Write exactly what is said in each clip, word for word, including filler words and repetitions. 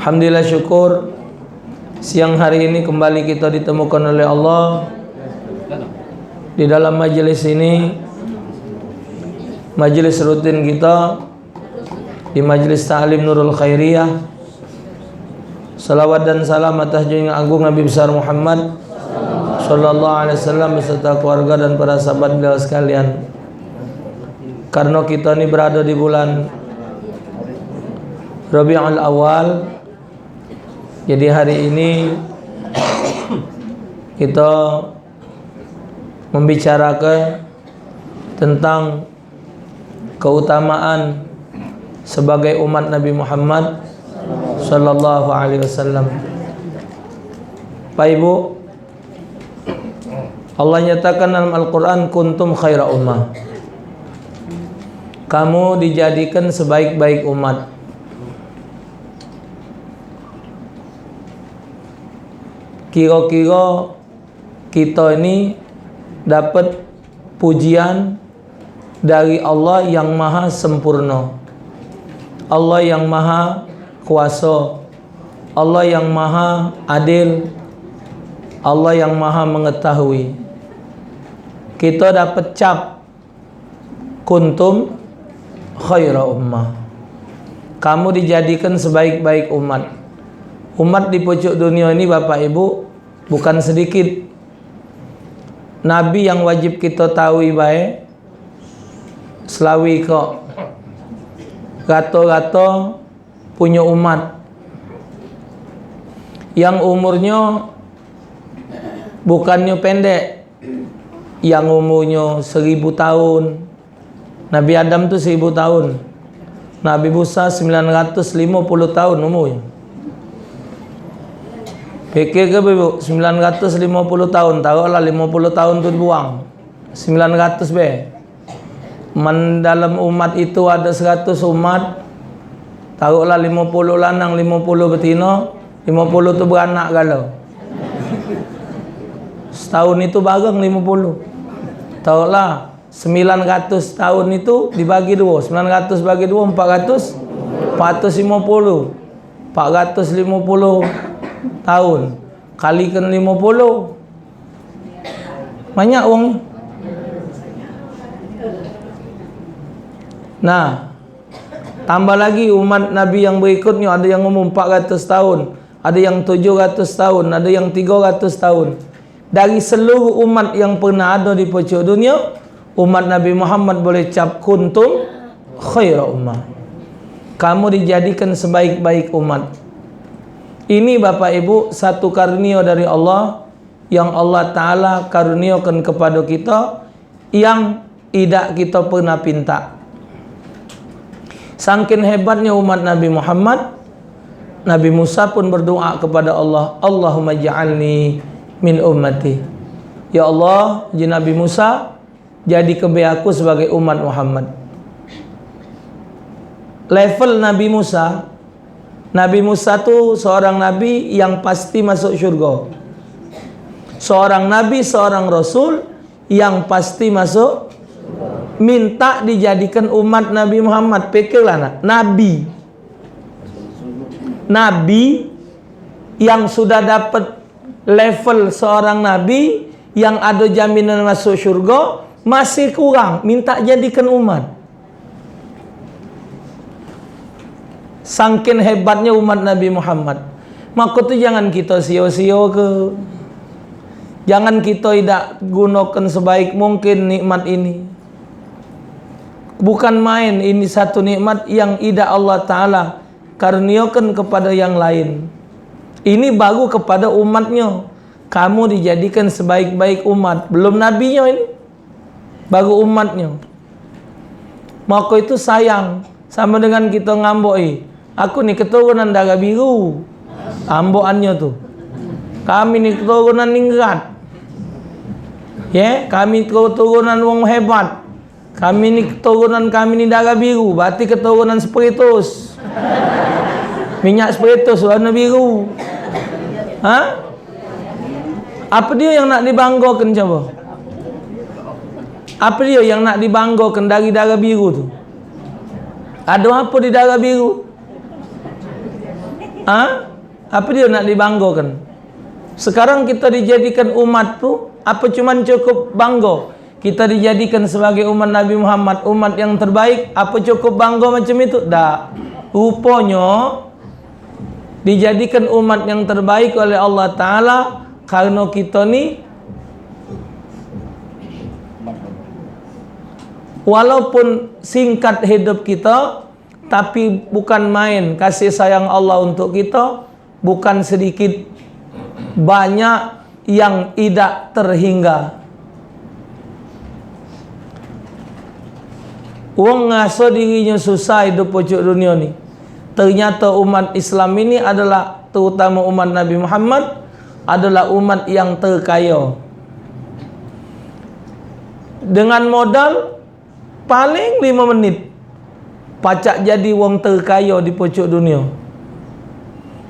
Alhamdulillah syukur, siang hari ini kembali kita ditemukan oleh Allah di dalam majelis ini, majelis rutin kita di Majelis Taklim Nurul Khairiyah. Salawat dan salam atas junjungan agung Nabi besar Muhammad sallallahu alaihi wasallam beserta keluarga dan para sahabat beliau sekalian. Karena kita ni berada di bulan Rabiul Awal, jadi hari ini kita membicarakan tentang keutamaan sebagai umat Nabi Muhammad sallallahu alaihi wasallam. Pak Ibu, Allah nyatakan dalam Al-Quran, "Kuntum khaira ummah." Kamu dijadikan sebaik-baik umat. Kira-kira kita ini dapat pujian dari Allah yang maha sempurna, Allah yang maha kuasa, Allah yang maha adil, Allah yang maha mengetahui. Kita dapat cap, "Kuntum khaira ummah." Kamu dijadikan sebaik-baik umat. Umat di pucuk dunia ini, Bapak Ibu, bukan sedikit. Nabi yang wajib kita tahu bae, selawi kok. Rata-rata punya umat yang umurnyo bukannyo pendek, yang umurnyo seribu tahun. Nabi Adam tu seribu tahun. Nabi Musa sembilan ratus lima puluh tahun umurnyo. Pikir ke, Ibu, sembilan ratus lima puluh tahun, taruhlah lima puluh tahun tu dibuang. Sembilan ratus be. Men dalam umat itu ada seratus umat, taruhlah lima puluh lanang, lima puluh betino, lima puluh tu beranak galo. Setahun itu bareng lima puluh. Taruhlah, sembilan ratus tahun itu dibagi duo, sembilan ratus bagi duo, empat ratus, empat ratus lima puluh. Empat ratus lima puluh tahun kalikan lima puluh. Banyak wong. Nah, tambah lagi umat Nabi yang berikutnya, ada yang umur empat ratus tahun, ada yang tujuh ratus tahun, ada yang tiga ratus tahun. Dari seluruh umat yang pernah ada di pucuk dunia, umat Nabi Muhammad boleh cap, "Kuntum khaira ummah." Kamu dijadikan sebaik-baik umat. Ini, Bapak Ibu, satu karunia dari Allah yang Allah Ta'ala karuniakan kepada kita yang idak kita pernah pinta. Sangkin hebatnya umat Nabi Muhammad, Nabi Musa pun berdoa kepada Allah, "Allahumma ja'alni min ummati." Ya Allah, ji Nabi Musa, jadike be aku sebagai umat Muhammad. Level Nabi Musa, Nabi Musa tu seorang nabi yang pasti masuk syurga. Seorang nabi, seorang rasul yang pasti masuk, minta dijadikan umat Nabi Muhammad. Pikirlah, nak, nabi. Nabi yang sudah dapat level seorang nabi yang ada jaminan masuk syurga, masih kurang, minta jadikan umat. Sangkin hebatnya umat Nabi Muhammad. Maka tu jangan kita sio-sio ke. Jangan kita idak gunakan sebaik mungkin nikmat ini. Bukan main, ini satu nikmat yang idak Allah Ta'ala karuniakan kepada yang lain. Ini baru kepada umatnya. Kamu dijadikan sebaik-baik umat. Belum nabinya ini. Baru umatnya. Maka itu sayang. Sama dengan kita ngambok, "Eh, aku ni keturunan darah biru." Ambokannyo tu. "Kami ni keturunan ningrat. Ye, kami keturunan wong hebat. Kami ni keturunan, kami ni darah biru." Berarti keturunan spiritus. Minyak spiritus warna biru. Ha? Apa dia yang nak dibanggakan, coba? Apa dia yang nak dibanggakan dari darah biru tu? Ada apa di darah biru? Ha? Apa dia nak dibanggakan? Sekarang kita dijadikan umat tu, apa cuman cukup bangga? Kita dijadikan sebagai umat Nabi Muhammad, umat yang terbaik, apa cukup bangga macam itu? Dak. Rupanya, dijadikan umat yang terbaik oleh Allah Ta'ala karena kita ni, walaupun singkat hidup kita, tapi bukan main kasih sayang Allah untuk kita, bukan sedikit, banyak yang idak terhingga. Wong ngaso dirinyo susah hidup pucuk dunia ni. Ternyata umat Islam ini adalah, terutama umat Nabi Muhammad, adalah umat yang terkayo. Dengan modal paling lima menit, pacak jadi wong terkayo di pucuk dunia.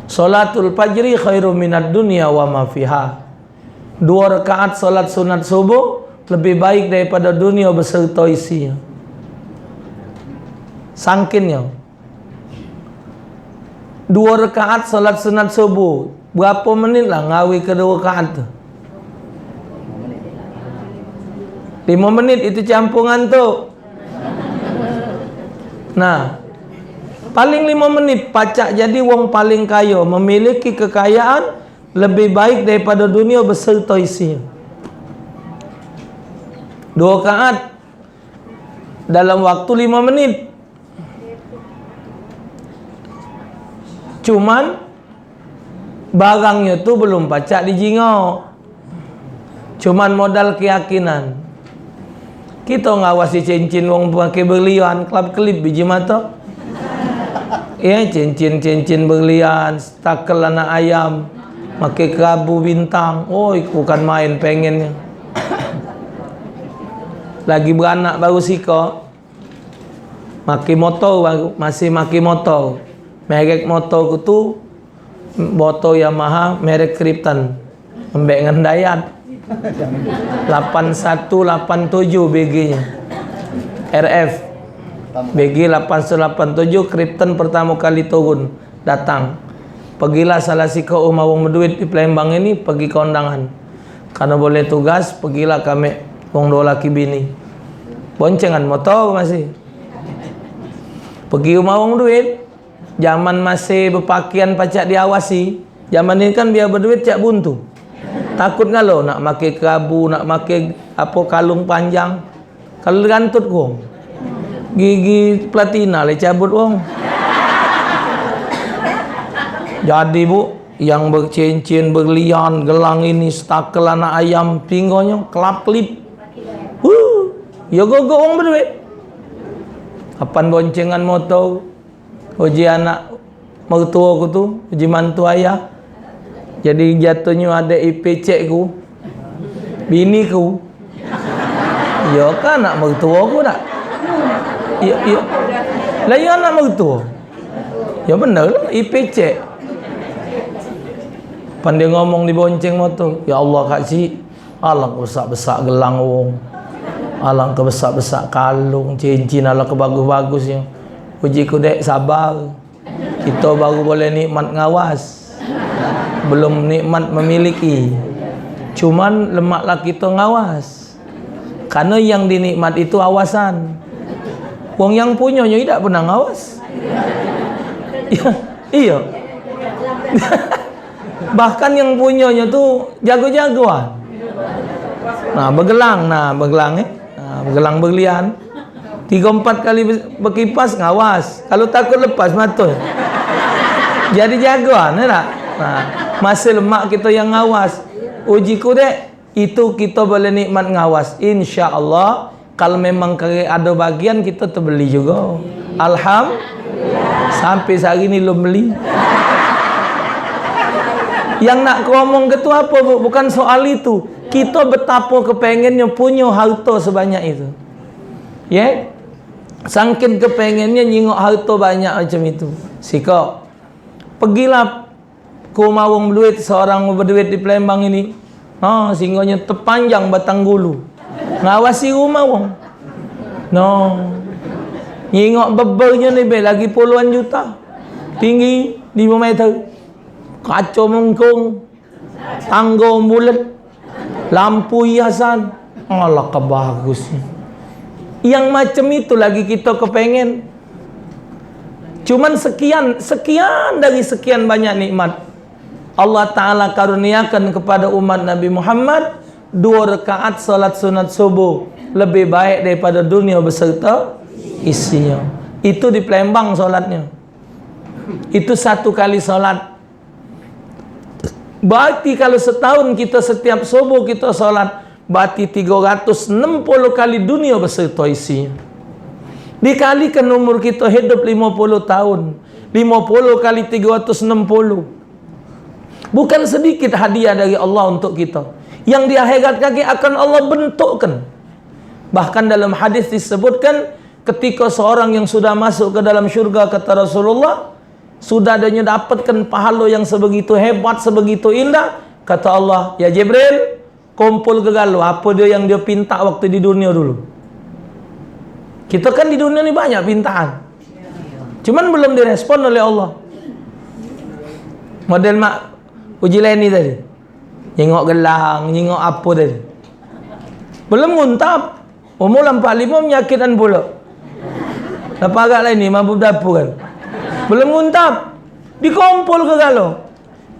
Salatul fajri khairum minad dunya wa ma fiha. Dua rakaat salat sunat subuh lebih baik daripada dunia beserta isinya. Sangkinnyo. Dua rakaat salat sunat subuh. Berapa menit lah ngawi ke dua rakaat tu? Lima menit itu campur ngantuk. Nah, paling lima menit pacak jadi wong paling kayo, memiliki kekayaan lebih baik daripada dunia beserta isinya. Dua rakaat dalam waktu lima menit. Cuman, barangnyo tu belum pacak dijingok. Cuman modal keyakinan. Kito ngawasi cincin wong pake berlian, kelap-kelip biji mato. Ya, cincin-cincin berlian, setakel anak ayam, make kerabu bintang. Oi, bukan main pengennyo. Lagi beranak baru sikok, make motor baru, masih make motor. Merek motor ku tu, motor Yamaha, merek Kripton. Embek ngan Dayat. Lapan satu lapan tujuh B G-nyo. R F. B G lapan satu lapan tujuh, Kripton pertamo kali turun, datang. Pegilah salah sikok umah wong beduit di Palembang ini, pegi kondangan. Karno boleh tugas, pegilah kami wong duo laki bini. Boncengan motor masih. Pegi umah wong duit, zaman masih bepakean pacak diawasi. Zaman ini kan biar beduit cak buntu. Takut ngalo nak make kerabu, nak make apo, kalung panjang. Kalu gantut wong, gigi platina le cabut wong. Jadi, Bu, yang bercincin, berlian, gelang ini, setakel anak ayam, pinggonyo kelap-kelip. Huh, yo gogok wong beduit. Kapan boncengan motor? Uji anak mertuo ku tu, uji mantu ayah. Jadi jatuhnyo ade ipecek ku, bini ku. Yo kan anak mertuo ku nak. Yo, yo. Lah yo anak mertuo. Yo bener lah, ipecek. Pan dio ngomong di bonceng motor, "Ya Allah, Kak Cik, alangkah besak-besak gelang wong. Alangkah besak-besak kalung, cincin, alangkah bagus-bagusnyo." Uji ku, "Dek, sabar. Kito baru boleh nikmat ngawas. Belum nikmat memiliki. Cuman lemaklah kito ngawas." Karena yang dinikmat itu awasan. Wong yang punyonyo idak pernah ngawas. Iyo, iyo. Bahkan yang punyonyo tu jago-jagoan. Nah, begelang, nah, begelang, eh. Nah, begelang berlian. Tiga empat kali be-, bekipas, ngawas. Kalau takut lepas mato. Jadi jagoan, ya tak? Nah, masih lemak kito yang ngawas. Uji ku, Dek, itu kito boleh nikmat ngawas. Insya Allah, kalu memang kagek ado bagian, kito tebeli jugo. Alham-, sampe sehari ni lum beli. Yang nak ku omong ke tu apo, Bu? Bukan soal itu. Kito betapo kepengennyo punyo harto sebanyak itu. Ye? Sangkin kepengennyo nyingok harto banyak macam itu. Sikok. Pegilah ke umah wong beduit, seorang beduit di Palembang ini. Ha, singgonyo tepanjang batang gulu. Ngawasi rumah wong. No. Nyingok bebehnyo ni be lagi puluhan juta. Tinggi. Limo meter. Kaco melengkung. Tanggo bulet. Lampu hiasan. Alangkah bagusnyo. Yang macam itu lagi kita kepengen. Cuman sekian, sekian dari sekian banyak nikmat Allah Ta'ala karuniakan kepada umat Nabi Muhammad, dua rakaat salat sunat subuh lebih baik daripada dunia beserta isinya. Itu di Palembang salatnya. Itu satu kali salat. Berarti kalau setahun kita setiap subuh kita salat, berarti tiga ratus enam puluh kali dunia beserta isinya. Dikalikan umur kita hidup lima puluh tahun, lima puluh kali tiga ratus enam puluh. Bukan sedikit hadiah dari Allah untuk kita. Yang di akhirat kaki akan Allah bentukkan. Bahkan dalam hadis disebutkan, ketika seorang yang sudah masuk ke dalam syurga, kata Rasulullah, sudah dia dapatkan pahala yang sebegitu hebat, sebegitu indah, kata Allah, "Ya Jibril, kumpul ke galo apa dia yang dia pinta waktu di dunia dulu." Kita kan di dunia ni banyak pintaan. Cuman belum direspon oleh Allah. Model mak uji Leni tadi. Nyingok gelang, nyingok apa tadi. Belum nguntap. Umur empat lima menyakitan pula. Lah parak lah ini, mabuk dapur kan. Belum nguntap. Dikumpul ke galo.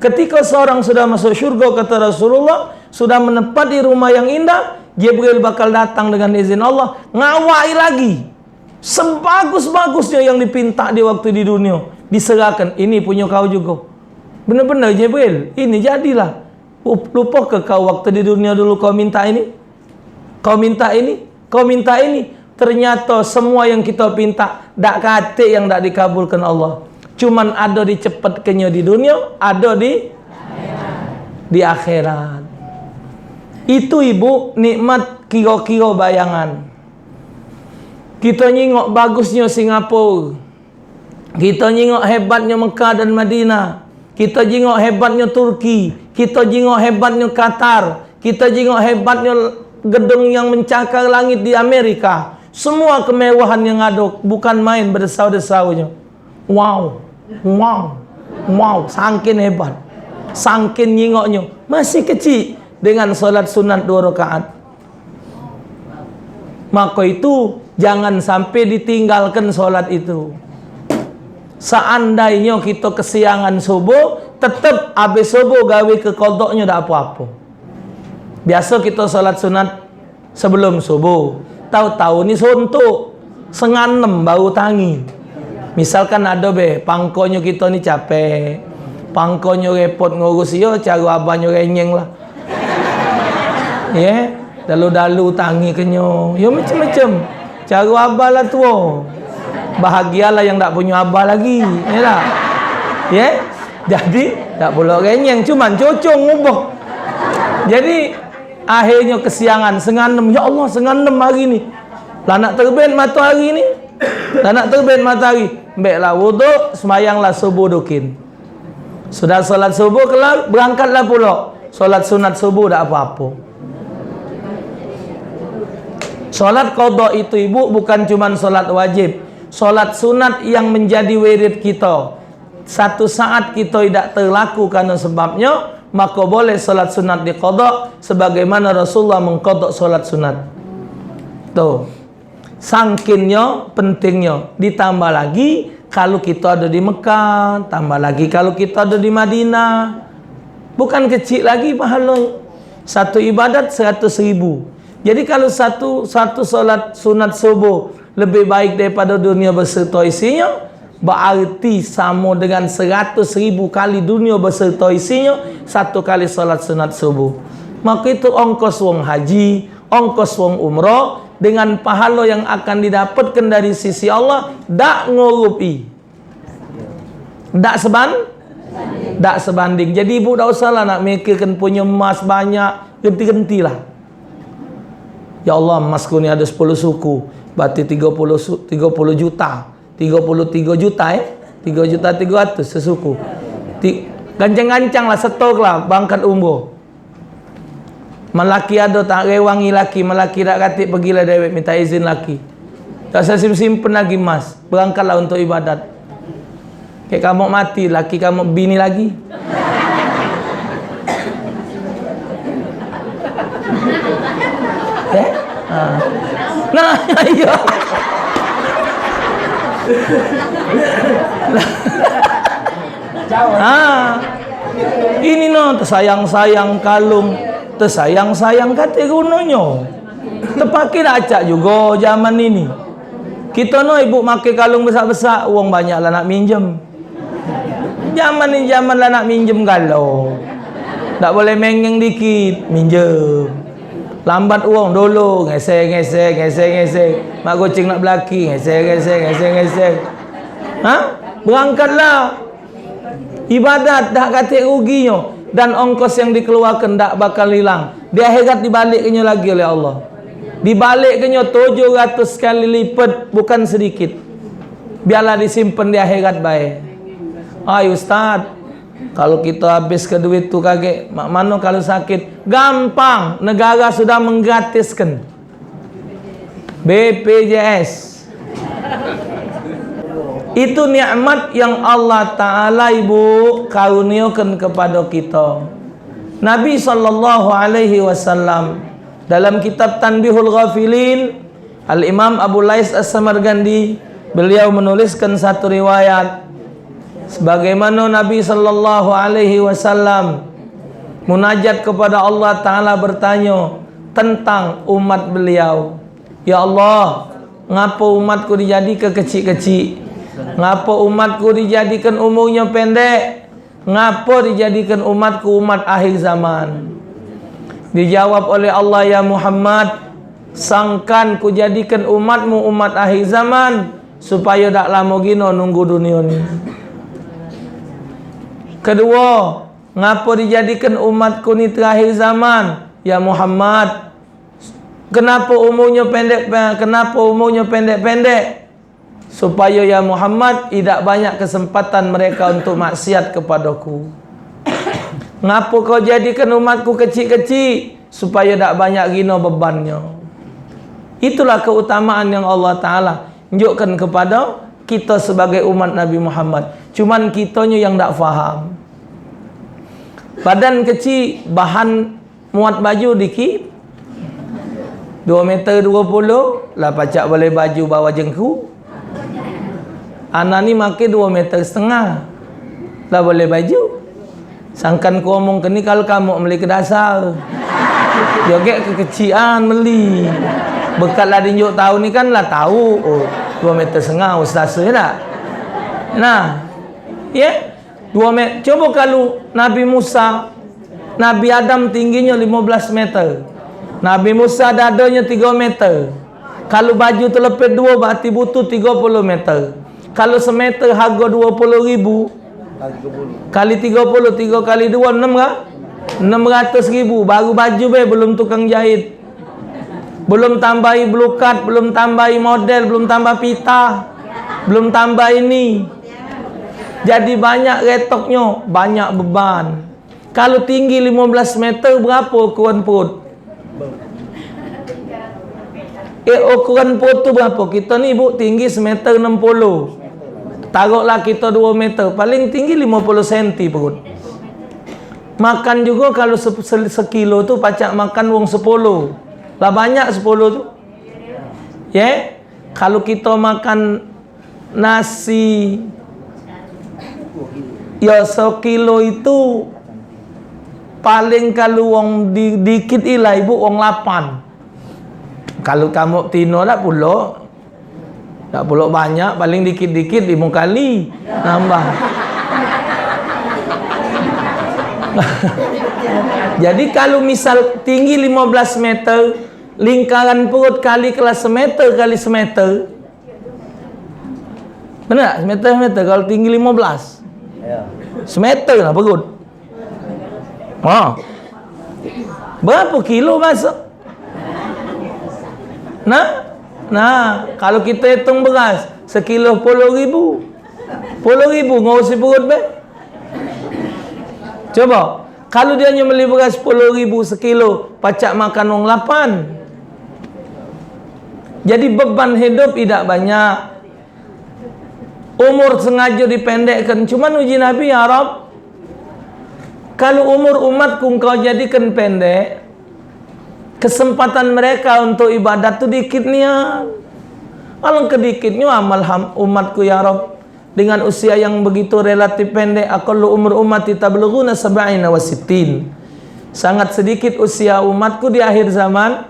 Ketika seorang sudah masuk syurga, kata Rasulullah, sudah menempati rumah yang indah, Jibril bakal datang dengan izin Allah, ngawai lagi. Sebagus-bagusnya yang dipinta di waktu di dunia, diserahkan, "Ini punya kau juga." Benar-benar, Jibril, ini jadilah. Up-, lupa ke kau waktu di dunia dulu kau minta ini? Kau minta ini? Kau minta ini? Ternyata semua yang kita pinta, dak katik yang dak dikabulkan Allah. Cuman ada dicepetkannya di dunia, ada di, di akhirat. Itu, Ibu, nikmat kira-kira bayangan. Kita nyingok bagusnya Singapura. Kita jingok hebatnyo Mekah dan Madinah. Kita jingok hebatnyo Turki. Kita jingok hebatnyo Qatar. Kita jingok hebatnyo gedung yang mencakar langit di Amerika. Semua kemewahan yang ado bukan main bedesau-desaunyo. Wow, wow, wow, sangkin hebat. Sangkin nyingoknyo. Masih kecik dengan salat sunat dua rakaat. Maka itu, jangan sampai ditinggalkan solat itu. Seandainyo kito kesiangan subuh, tetep abis subuh gawe ke kodoknyo dak apo-apo. Biaso kito solat sunat sebelum subuh. Tau-tau ni suntuk, setengah enam baru tangi. Misalkan ado be, pangkonyo kito ni capek, pangkonyo repot ngurus, iyo caro abanyo renyeng lah. Ye, dalu-dalu tangi kenyo. Yo macem-macem. Caro abah lah tuo. Bahagialah yang dak punyo abah lagi. Ye dak? Ye? Jadi, dak pulo renyeng, cuman cucung ngubah. Jadi, akhirnyo kesiangan, setengah enam. Ya Allah, setengah enam hari ni. Lah nak terbit matohari ni. Lah nak terbit matohari. Ambeklah wuduk, semayanglah subuh dukin. Sudah solat subuh kelar, berangkatlah pulo. Solat sunat subuh dak apo-apo. Solat kodok itu, Ibu, bukan cuman solat wajib. Solat sunat yang menjadi wirid kito. Satu saat kito idak terlaku karena sebabnyo, maka boleh solat sunat dikodok sebagaimana Rasulullah mengkodok solat sunat. Tuh. Sangkinnyo pentingnyo, ditambah lagi kalu kito ado di Mekah, tambah lagi kalu kito ado di Madinah. Bukan kecik lagi pahalo. Satu ibadat seratus ribu. Jadi kalu satu, satu solat sunat subuh lebih baik daripada dunia beserta isinyo, berarti samo dengan seratus ribu kali dunia beserta isinyo satu kali solat sunat subuh. Maka itu ongkos wong haji, ongkos wong umroh, dengan pahalo yang akan didapatkan dari sisi Allah, dak ngurupi. Dak seban-, dak sebanding. Jadi ibu dak usahlah nak mikirkan punyo emas banyak, genti-gentilah. Ya Allah, emasku ni ado sepuluh suku, berarti tigo puluh su-, tigo puluh juta. Tigo puluh tigo juta, eh? Tigo juta tigo ratus sesuku. Ti-, gancang-gancang lah, setor lah, berangkat umroh. Melaki ado tak rewangi laki, melaki dak katik, pergilah dewek minta izin laki. Tak usah sim-, simpen lagi emas, berangkatlah untuk ibadat. Kayak kamu mati, laki kamu bini lagi. Eh? Ha. Nah, iya. Ha. Ini no, tesayang-sayang kalung, tesayang-sayang kate gunonyo. Tepake dak acak jugo zaman ini. Kito no ibu make kalung besak-besak, wong banyak la nak minjem. Zaman ni zaman la nak minjem galo. Dak boleh mengeng dikit, minjem. Lambat wong dulu, ngesek, ngesek, ngesek, ngesek. Mak kucing nak belaki, ngesek, ngesek, ngesek, ngesek. Ha? Berangkatlah. Ibadat dak katek ruginyo, dan ongkos yang dikeluarkan dak bakal hilang. Di akhirat dibalekkennyo lagi oleh Allah. Dibalekkennyo tujuh ratus kali lipat, bukan sedikit. Biarlah disimpan di akhirat bae. Ai ustaz, kalu kito habis ke duit tu kagek, mak mano kalu sakit? Gampang, negara sudah menggratiskan. B P J S. Itu nikmat yang Allah Ta'ala, ibu, karuniakan kepada kita. Nabi sallallahu alaihi wasallam dalam kitab Tanbihul Ghafilin, Al-Imam Abu Lais As-Samarqandi, beliau menuliskan satu riwayat, sebagaimana Nabi sallallahu alaihi wasallam munajat kepada Allah Ta'ala, bertanya tentang umat beliau. Ya Allah, ngapo umatku dijadike kecik-kecik? Ngapo umatku dijadikan umurnyo pendek? Ngapo dijadikan umatku umat akhir zaman? Dijawab oleh Allah, "Ya Muhammad, sangkan kujadikan umatmu umat akhir zaman, supayo dak lamo gino nunggu dunia ni." Kedua, ngapo dijadikan umatku ni terakhir zaman? Ya Muhammad, kenapo umurnyo pendek, kenapo umurnyo pendek-pendek? Supayo, ya Muhammad, idak banyak kesempatan mereka untuk maksiat kepadaku. Ngapo kau jadikan umatku kecik-kecik? Supayo dak banyak gino bebannyo. Itulah keutamaan yang Allah Ta'ala nunjukkan kepada kita sebagai umat Nabi Muhammad. Cuman kitonyo yang dak faham. Badan kecik, bahan muat baju dikit. Dua meter dua puluh, lah pacak boleh baju bawah jengku. Ana ni make dua meter setengah. Lah boleh baju. Sangkan ku omong ke ni kalu kamu meli ke dasar. Yo gek kekecian meli. Bekat lah dinjuk tahu ni kan lah tahu. Oh, dua meter setengah ustaz tu, ya dak? Nah, ya. Dua met-, coba kalu Nabi Musa, Nabi Adam tingginyo limo belas meter. Nabi Musa dadonyo tigo meter. Kalu baju telepet duo, berarti butuh tigo puluh meter. Kalu semeter hargo duo puluh ribu, kali tigo puluh, tigo kali duo, enam ra-, enam ratus ribu. Baru baju be, belum tukang jahit. Belum tambahi belukat, belum tambahi model, belum tambah pita, belum tambah ini. Jadi banyak retoknyo, banyak beban. Kalu tinggi limo belas meter, berapo ukuran perut? Eh, ukuran perut tu berapo? Kito ni, ibu, tinggi semeter enam puluh. Taroklah kito duo meter, paling tinggi limo puluh senti perut. Makan jugo kalu se-, se-, sekilo tu pacak makan wong sepuluh. Lah banyak sepuluh tu. Ye? Kalu kito makan nasi, yo, sekilo itu paling kalu wong di-, dikit ilah, ibu, wong lapan. Kalu kamu tino dak pulo, dak pulo banyak, paling dikit-dikit limo kali nambah. Jadi kalu misal tinggi limo belas meter, lingkaran perut kali kelas semeter kali semeter. Bener dak? Semeter, semeter. Kalu tinggi limo belas. Ya. Semeter lah perut. Ha. Berapo kilo masuk? Nah, nah, kalu kito itung beras, sekilo puluh ribu. Puluh ribu ngurusi perut be. Coba, kalu dio nyo meli beras sepuluh ribu sekilo, pacak makan wong lapan. Jadi beban hidup idak banyak. Umur sengajo dipendekkan. Cuman uji Nabi, "Ya Rabb, kalu umur umatku engkau jadikan pendek, kesempatan mereka untuk ibadat tu dikit nian. Alangkah dikitnyo amal ham-, umatku, ya Rabb, dengan usia yang begitu relatif pendek, aqallu umur ummati tablughuna sab'ina wa sittin." Sangat sedikit usia umatku di akhir zaman.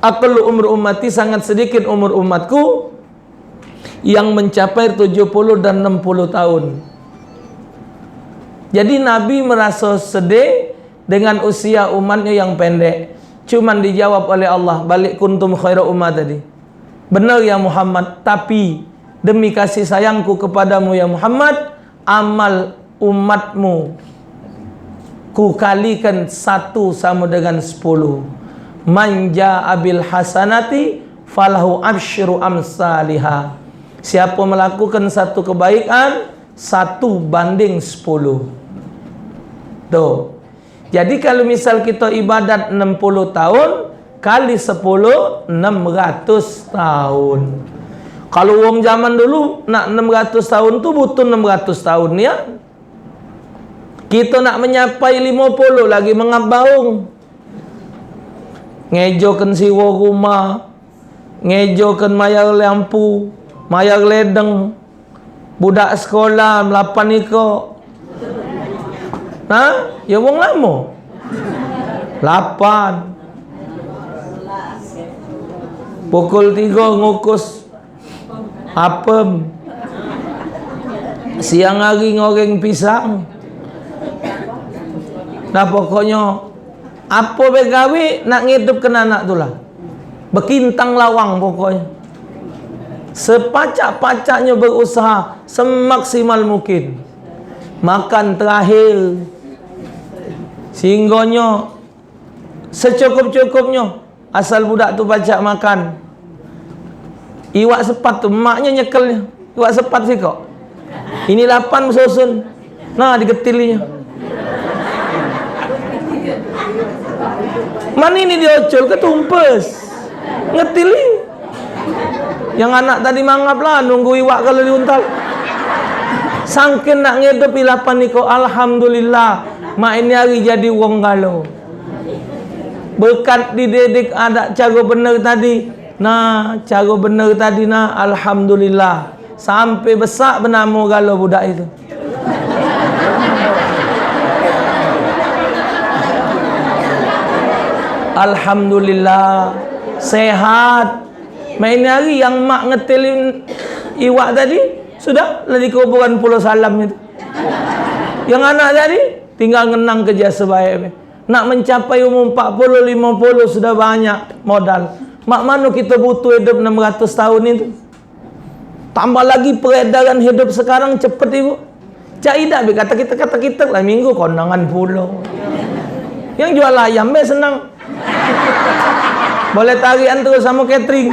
Aqallu umur ummati, sangat sedikit umur umatku yang mencapai tujuh puluh dan enam puluh tahun. Jadi Nabi merasa sedih dengan usia umatnya yang pendek. Cuman dijawab oleh Allah, balik kuntum khaira ummah tadi. Benar ya Muhammad, tapi demi kasih sayangku kepadamu ya Muhammad, amal umatmu kukalikan satu sama dengan sepuluh. Man jaa bil hasanati falahu absyru amsaliha. Siapa melakukan satu kebaikan, satu banding sepuluh. Tuh. Jadi kalu misal kita ibadat enam puluh tahun, kali sepuluh, enam ratus tahun. Kalu wong zaman dulu, nak enam ratus tahun tu butuh enam ratus tahun nian. Kita nak menyapai lima puluh lagi mengap baung. Ngejokan siwo rumah, ngejokan mayar lampu, mayar ledeng, budak sekolah lapan iko. Nah, ya wong lamo. Lapan. Pukul tiga ngukus apem. Siang hari ngoreng pisang. Nah, pokoknyo apo be gawe nak ngidupke anak tu lah. Bekintang lawang pokoknyo. Sepacak-pacaknyo berusaha semaksimal mungkin. Makan terakhir. Sehinggonyo secukup-cukupnyo. Asal budak tu pacak makan. Iwak sepat tu, emaknyo nyekel iwak sepat sikok. Ini lapan besusun. Nah, digetilinyo. Man ini diocol ke tumpes. Ngetili. Yang anak tadi mangap lah, nunggu iwak kalu diuntal. Sangkin nak ngedupi lapan iko, alhamdulillah. Mak ini hari jadi wong galo. Bekat dididik adat caro bener tadi. Nah, caro bener tadi nah, alhamdulillah. Sampe besak benamo galo budak itu. Alhamdulillah, sehat. Main hari yang mak ngetilin iwak tadi, sudah lah di kuburan Pulau Salam itu. Yang anak tadi tinggal ngenang kerja sebaik. Nak mencapai umur empat puluh, lima puluh sudah banyak modal. Mak mano kita butuh hidup enam ratus tahun itu? Tambah lagi peredaran hidup sekarang cepet, Ibu. Cak idak be kata kita, kata kita lah minggu kondangan pulo. Yang jual ayam be senang. Boleh tarian terus samo catering.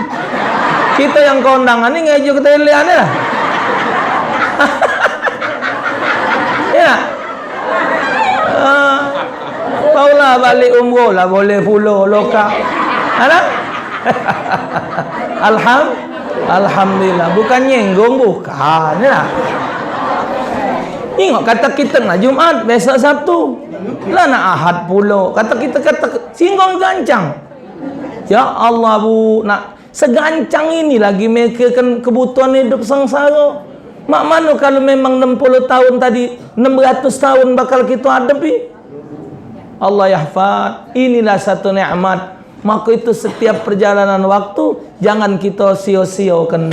Kita yang kondangan ni ngejo kita ilian lah. Ya. Ah, taulah balik umroh lah boleh pulo lokak. Alah. Alham, alhamdulillah. Bukan nyenggung, bukan ya. Ingat kata kita lah Jumat, besok Sabtu. Lah nak Ahad pulo. Kata kita kata singgung gancang. Ya Allah, Bu, nak segancang ini lagi mikirkan kebutuhan hidup sengsara. Mak mano kalu memang enam puluh tahun tadi, enam ratus tahun bakal kita hadepi? Allah yahfad, inilah satu nikmat. Maka itu setiap perjalanan waktu jangan kita sio-siokan.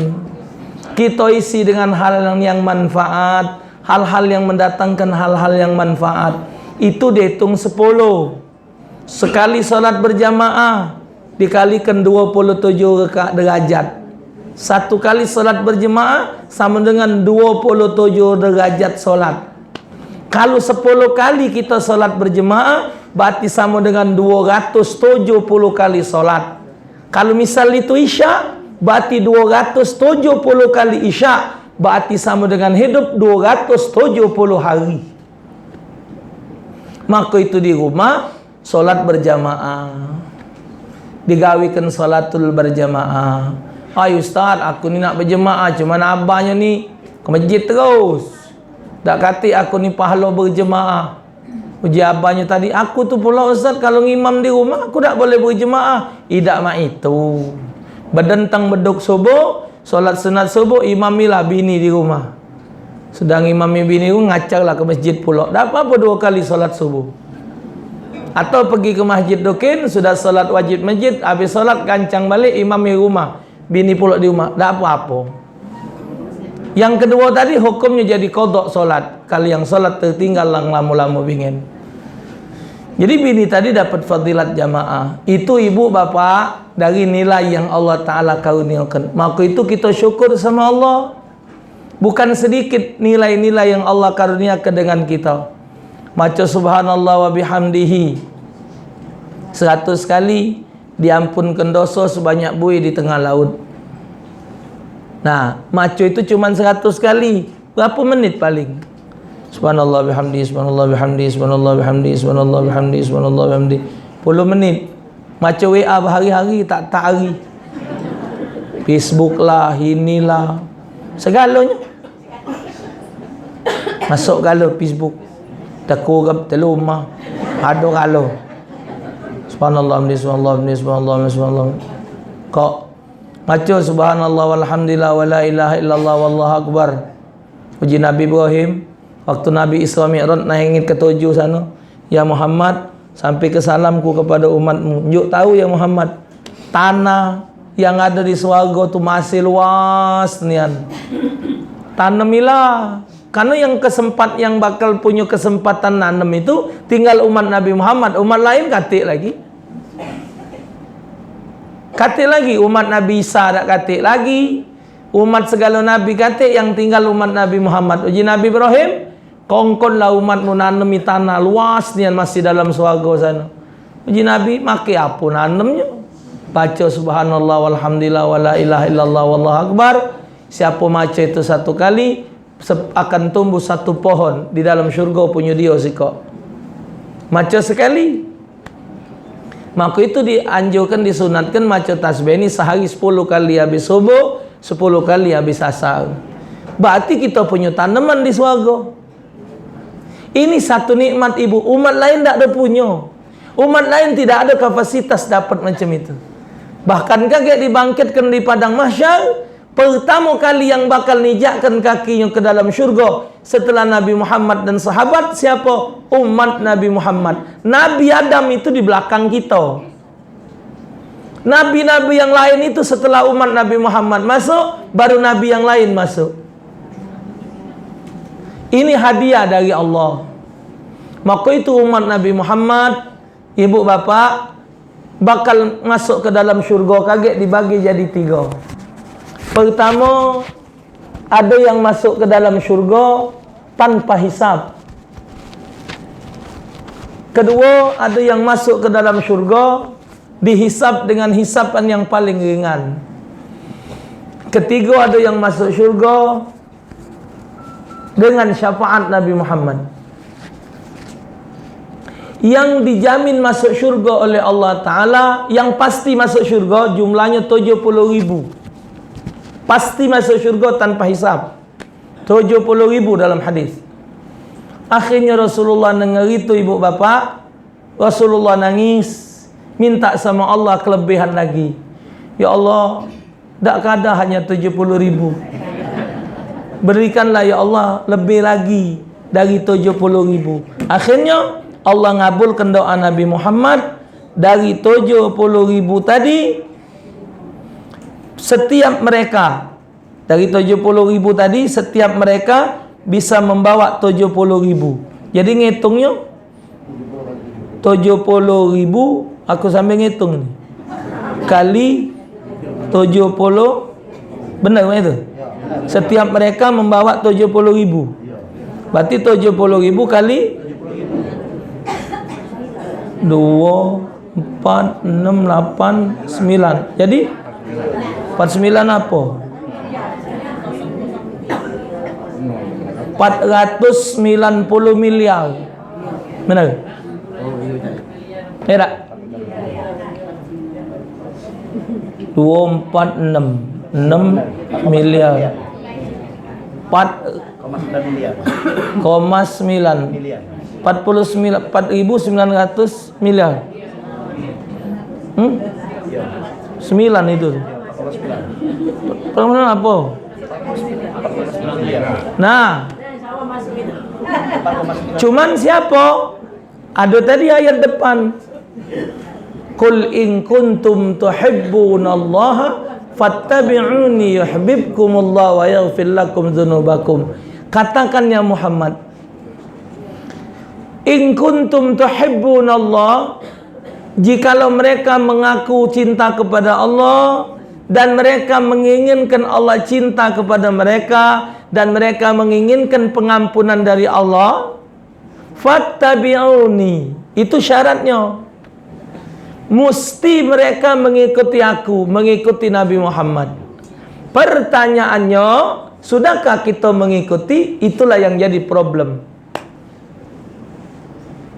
Kita isi dengan hal yang, yang manfaat, hal-hal yang mendatangkan hal-hal yang manfaat. Itu dihitung sepuluh. Sekali salat berjamaah dikalikan dua puluh tujuh reka-, derajat. Satu kali salat berjemaah sama dengan dua puluh tujuh derajat salat. Kalu sepuluh kali kita salat berjemaah, berarti sama dengan dua ratus tujuh puluh kali salat. Kalu misal itu isya, berarti dua ratus tujuh puluh kali isya, berarti sama dengan hidup dua ratus tujuh puluh hari. Maka itu di rumah, salat berjamaah. Digawikan salatul berjamaah. "Ai ustaz, aku ni nak bejemaah, cuman abanyo ni ke masjid terus. Dak katik aku ni pahalo bejemaah." Uji abanyo tadi, "Aku tu pulo ustaz, kalu ngimam di rumah, aku dak boleh bejemaah." Idak mak itu. Bedentang beduk subuh, solat sunat subuh, imamilah bini di rumah. Sedang imami bini ku, ngacak lah ke masjid pulo. Dak apo-apo duo kali solat subuh. Atau pegi ke masjid dukin, sudah solat wajib masjid, habis solat gancang balik, imami rumah. Bini pulo di rumah, dak apo-apo. Yang keduo tadi, hukumnyo jadi kodok solat. Kali yang solat tertinggal lang lamo-lamo bingen. Jadi bini tadi dapat fadilat jamaah. Itu ibu bapak dari nilai yang Allah Ta'ala karuniakan. Maka itu kita syukur sama Allah. Bukan sedikit nilai-nilai yang Allah karuniakan dengan kita. Maca subhanallah wa bihamdihi seratus kali, diampunkan dosa sebanyak bui di tengah laut. Nah, maca itu cuman seratus kali. Berapa menit paling? Subhanallah bihamdi, subhanallah bihamdi, subhanallah bihamdi, subhanallah bihamdi, subhanallah bihamdi. Puluh menit. Maca W A bahari-hari, tak tak hari. Facebook lah, inilah. Segalonyo. Masuk galo Facebook. Teko gap teluma. Ado galo. Subhanallah, subhanallah, subhanallah, subhanallah. Kok maca subhanallah walhamdulillah wala ilaha illallah wallahu akbar. Uji Nabi Ibrahim, waktu Nabi Isra Mi'raj naik langit ketujuh sana, "Ya Muhammad, sampai ke salamku kepada umatmu. Njuk tahu ya Muhammad, tanah yang ada di swargo tu masih luas nian. Tanemilah." Karena yang kesempat, yang bakal punya kesempatan nanem itu tinggal umat Nabi Muhammad. Umat lain katik lagi. Katik lagi, umat Nabi Isa dak katik lagi. Umat segalo nabi katik, yang tinggal umat Nabi Muhammad. Uji Nabi Ibrahim, "Kongkonlah umatmu nanemi tanah luas nian masih dalam swargo sana." Uji Nabi, "Make apo nanemnyo?" Baca subhanallah walhamdulillah wala ilaha illallah wallahu akbar. Siapo maca itu satu kali, se- akan tumbuh satu pohon di dalam syurga punyo dio sikok. Maca sekali. Maka itu dianjurkan, disunatkan maca tasbih ni sehari sepuluh kali habis subuh, sepuluh kali habis asar. Berarti kita punya tanaman di swarga. Ini satu nikmat ibu, umat lain dak ada punyo. Umat lain tidak ada kapasitas dapat macam itu. Bahkan kagek dibangkitkan di padang mahsyar, pertama kali yang bakal nijakkan kakinya ke dalam syurga setelah Nabi Muhammad dan sahabat, siapa? Umat Nabi Muhammad. Nabi Adam itu di belakang kita. Nabi-nabi yang lain itu setelah umat Nabi Muhammad masuk, baru nabi yang lain masuk. Ini hadiah dari Allah. Maka itu umat Nabi Muhammad, ibu bapak, bakal masuk ke dalam syurga kagek dibagi jadi tiga. Pertama, ada yang masuk ke dalam syurga tanpa hisab. Kedua, ada yang masuk ke dalam syurga dihisab dengan hisaban yang paling ringan. Ketiga, ada yang masuk syurga dengan syafaat Nabi Muhammad. Yang dijamin masuk syurga oleh Allah Ta'ala, yang pasti masuk syurga, jumlahnya tujuh puluh ribu. Pasti masuk syurga tanpa hisab. Tujuh puluh ribu dalam hadis. Akhirnya Rasulullah dengar itu, ibu bapak, Rasulullah nangis, minta sama Allah kelebihan lagi. "Ya Allah, dak kada hanya tujuh puluh ribu. Berikanlah, ya Allah, lebih lagi dari tujuh puluh ribu." Akhirnya, Allah ngabulkan doa Nabi Muhammad. Dari tujuh puluh ribu tadi, setiap mereka, dari tujuh puluh ribu tadi, setiap mereka bisa membawa tujuh puluh ribu. Jadi, ngitungnya, tujuh puluh ribu, aku sambil ngitung ni. Kali tujuh puluh, benar kan itu? Setiap mereka membawa tujuh puluh ribu. Berarti tujuh puluh ribu kali dua, empat, enam, lapan, sembilan. Jadi, empat sembilan apa? Empat ratus sembilan puluh miliar. Benar? Ya tak? Dua, empat, enam. Enam miliar. Empat koma sembilan miliar. Empat puluh sembilan, empat ribu sembilan ratus miliar. Hmm? Sembilan itu. Permohonan apa? Nah, cuman siapa? Ada tadi ayat depan. "Qul in kuntum tuhibbunallaha fattabi'uni yuhibbukumullah wa yaghfir lakum dzunubakum." Katakan, ya Muhammad, "In kuntum tuhibbunallah," jikalau mereka mengaku cinta kepada Allah dan mereka menginginkan Allah cinta kepada mereka dan mereka menginginkan pengampunan dari Allah, "Fattabi'uni." Itu syaratnya. Mesti mereka mengikuti aku, mengikuti Nabi Muhammad. Pertanyaannya, sudahkah kita mengikuti? Itulah yang jadi problem.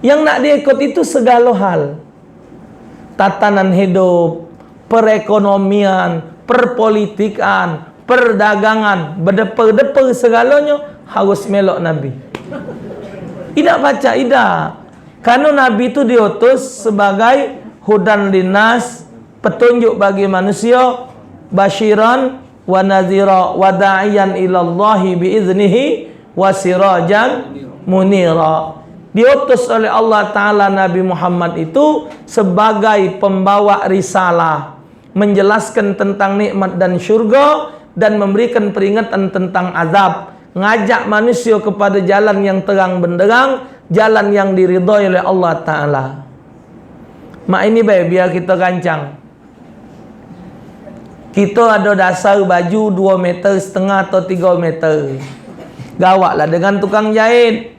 Yang nak diikut itu segala hal. Tatanan hidup, perekonomian, perpolitikan, perdagangan, bedepa-depa segalanya harus melok Nabi. Idak pacak, idak. Karena Nabi itu diutus sebagai hudan linnas, petunjuk bagi manusia, basyiran wa nadhira, wa da'iyan ilallahi biiznihi, wa sirajan munira. Diutus oleh Allah Ta'ala Nabi Muhammad itu sebagai pembawa risalah, menjelaskan tentang nikmat dan syurga, dan memberikan peringatan tentang azab, ngajak manusia kepada jalan yang terang benderang, jalan yang diridhai oleh Allah Ta'ala. Mak ini bae, biar kita gancang. Kita ada dasar baju dua meter setengah atau tiga meter. Gawaklah dengan tukang jahit.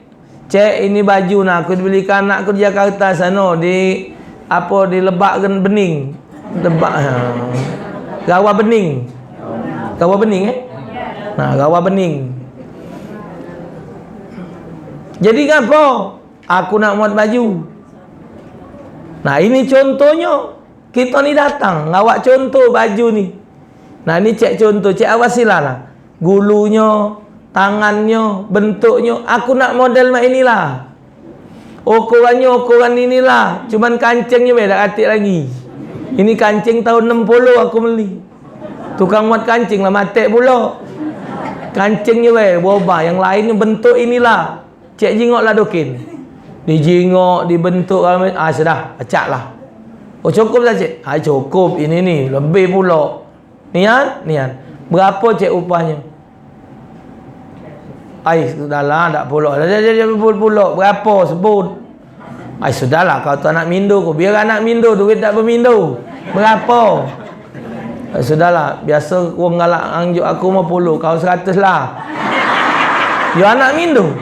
"Cek, ini baju nah aku dibelikan anakku di Jakarta sano, di apa, di Lebak Gen-, Bening." Lebak, ha. Rawa Bening. Rawa Bening, eh? Nah, Rawa Bening. Jadi ngapo? Aku nak muat baju. Nah, ini contohnyo. Kito ni datang ngawak contoh baju ni. Nah, ni cek contoh, cek awasilah lah. Gulunyo, tangannyo, bentuknyo, aku nak model mak inilah. Ukurannyo ukuran inilah, cuman kancingnyo be dak katik lagi. Ini kancing tahun enam puluh aku beli. Tukang muat kancing lah matek pulo. Kancingnyo be berubah, yang lainnyo bentuk inilah. Cek jingok lah dokin. Dijingok, dibentuk, ah, sudah, pacak lah. Oh, cukup dah, Cek? Ai, cukup ini ni, lebih pulo. Nian, nian. Berapo, Cek, upahnyo? Ai, sudahlah, dak pulo. Dak, dak, dak, pulo, pulo. Berapo? Sebut. Ai, sudahlah, kau tu anak mindo, ku biar anak mindo, duit dak bemindo. Berapo? Eh, sudahlah, biaso wong galak anjuk aku limo puluh, kau seratus lah. Yo anak mindo.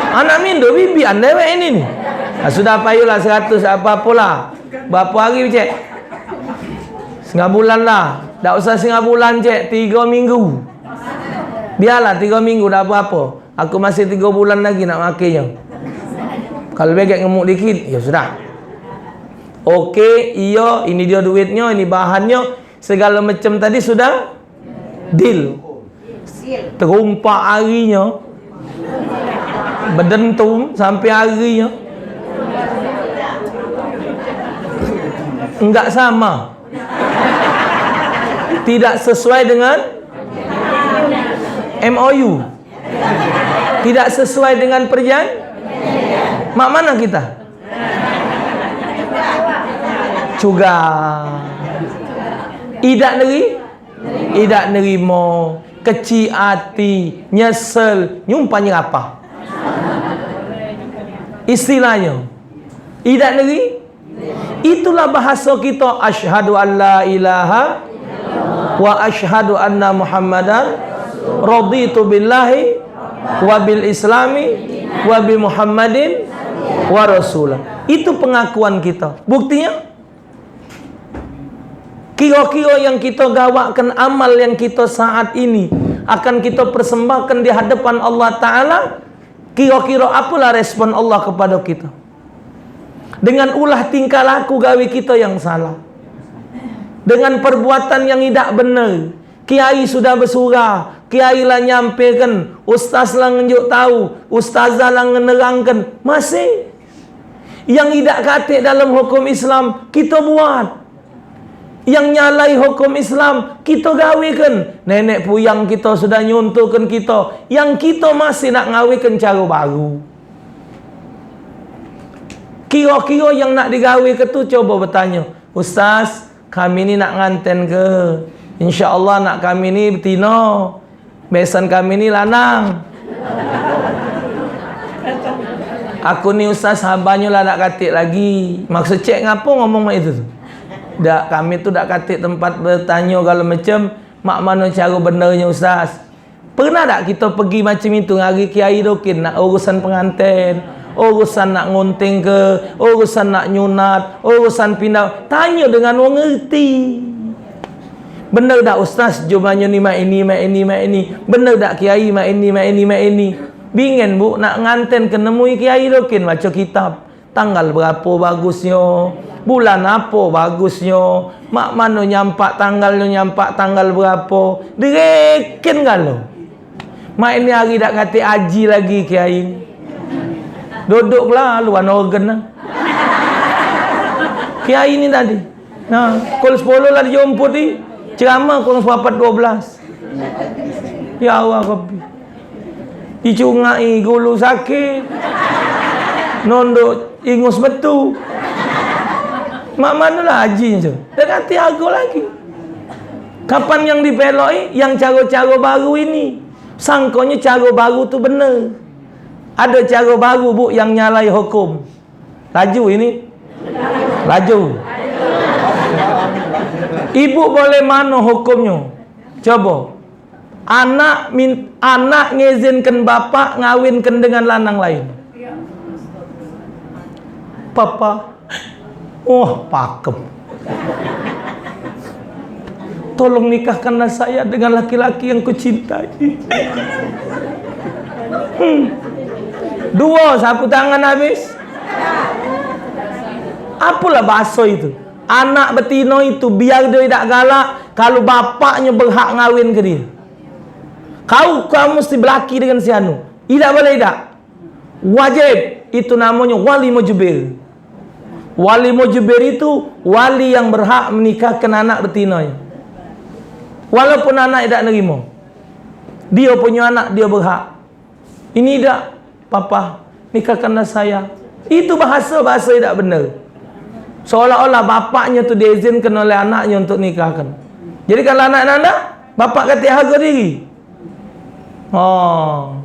Anak mindo, bibian dewek ini ni. Ah, sudah, payulah seratus, apo-apolah. Berapo hari, Cek? Setengah bulan lah. Dak usah setengah bulan, Cek. Tigo minggu. Biarlah tigo minggu, dak apo-apo. Aku masih tigo bulan lagi nak makenyo. Kalu begek ngemuk dikit, yo sudah. Oke, iyo, ini dio duitnyo, ini bahannyo, segalo macam tadi sudah deal. Terumpak arinyo, bedentum sampe arinyo. Enggak sama. Tidak sesuai dengan M O U. Tidak sesuai dengan perjan-, mak mano kita? Cuga. Idak neri-, idak nerimo, kecik ati, nyesel, nyumpah nyerapah. Istilahnyo, idak neri-, Itulah bahaso kito, "Asyhadu an la ilaha wa asyhadu anna Muhammadan, raditu billahi wa bil islami wa bi Muhammadin wa rasula." Itu pengakuan kito. Buktinyo, kiro-kiro yang kito gawakkan, amal yang kito saat ini akan kito persembahkan di hadapan Allah Ta'ala, kiro-kiro apolah respon Allah kepada kito? Dengan ulah tingkah laku gawe kito yang salah, dengan perbuatan yang idak bener, Kiai sudah besurah, kiai lah nyampaikan, ustaz lah ngenjuk tahu, ustazah lah ngenerangkan, masih. Yang idak katik dalam hukum Islam, kita buat. Yang nyalai hukum Islam, kita gawekan. Nenek puyang kita sudah nyontohkan kita, yang kita masih nak ngawekan cara baru. Kira-kira yang nak digawe ke tu, coba bertanya, "Ustaz, kami ni nak nganten ke? Insya Allah nak kami ni betina. Besan kami ni lanang." "Aku ni, Ustaz, habanyo lah dak katik lagi." Maksud cek ngapo ngomong mak itu tu? "Dak, kami tu dak katik tempat bertanyo galo macam. Mak mano caro benernyo, Ustaz?" Pernah dak kito pegi macam itu ngari kiai dokin nak urusan penganten, urusan nak ngunting ke, urusan nak nyunat, urusan pindah? Tanyo dengan wong ngerti. "Bener dak, Ustaz, jumanyo ni mak ini, mak ini, mak ini? Bener dak, Kiai, mak ini, mak ini, mak ini?" Bingen, Bu, nak nganten ke nemui kiai dokin, baco kitab. Tanggal berapo bagusnyo? Bulan apo bagusnyo? Mak mano nyampak tanggalnyo, nyampak tanggal berapo? Direken galo. Mak ini hari dak katik aji lagi kiai ni. Dodok lah luan organ lah. Kiai ni tadi. Nah, kol sepuluh lah dijemput di ceramah kol sepapat dua belas. Ya Allah, Rabbi. Dicungai gulu sakit. Nondok ingus metu. Mak mano lah haji tu? Dak katik hargo lagi. Kapan yang dipeloi? Yang caro-caro baru ini. Sangkonyo caro baru tu bener. Ado caro baru, Bu, yang nyalai hukum. Laju ini. Laju. Ibu boleh mano hukumnyo? Coba. Anak min-, anak ngizinkan bapak ngawinkan dengan lanang lain. "Papa, oh, pakem. Tolong nikahkanlah saya dengan laki-laki yang kucintai." Hmm. Duo sapu tangan habis. Apolah bahaso itu? Anak betino itu, biar dio idak galak, kalu bapaknyo berhak ngawin ke dio. Kau, kau mesti belaki dengan si anu. Idak boleh idak. Wajib. Itu namonyo wali mujbir. Wali mujbir itu wali yang berhak menikahkan anak betinonyo. Walaupun anak idak nerimo. Dio punyo anak, dio berhak. Ini dak, "Papa, nikahkanlah saya." Itu bahasa-bahasa idak bener. Seolah-olah bapaknyo tu diizinkan oleh anaknyo untuk nikahkan. Jadi, kalau anak ndak, bapak katik harga diri. Oh.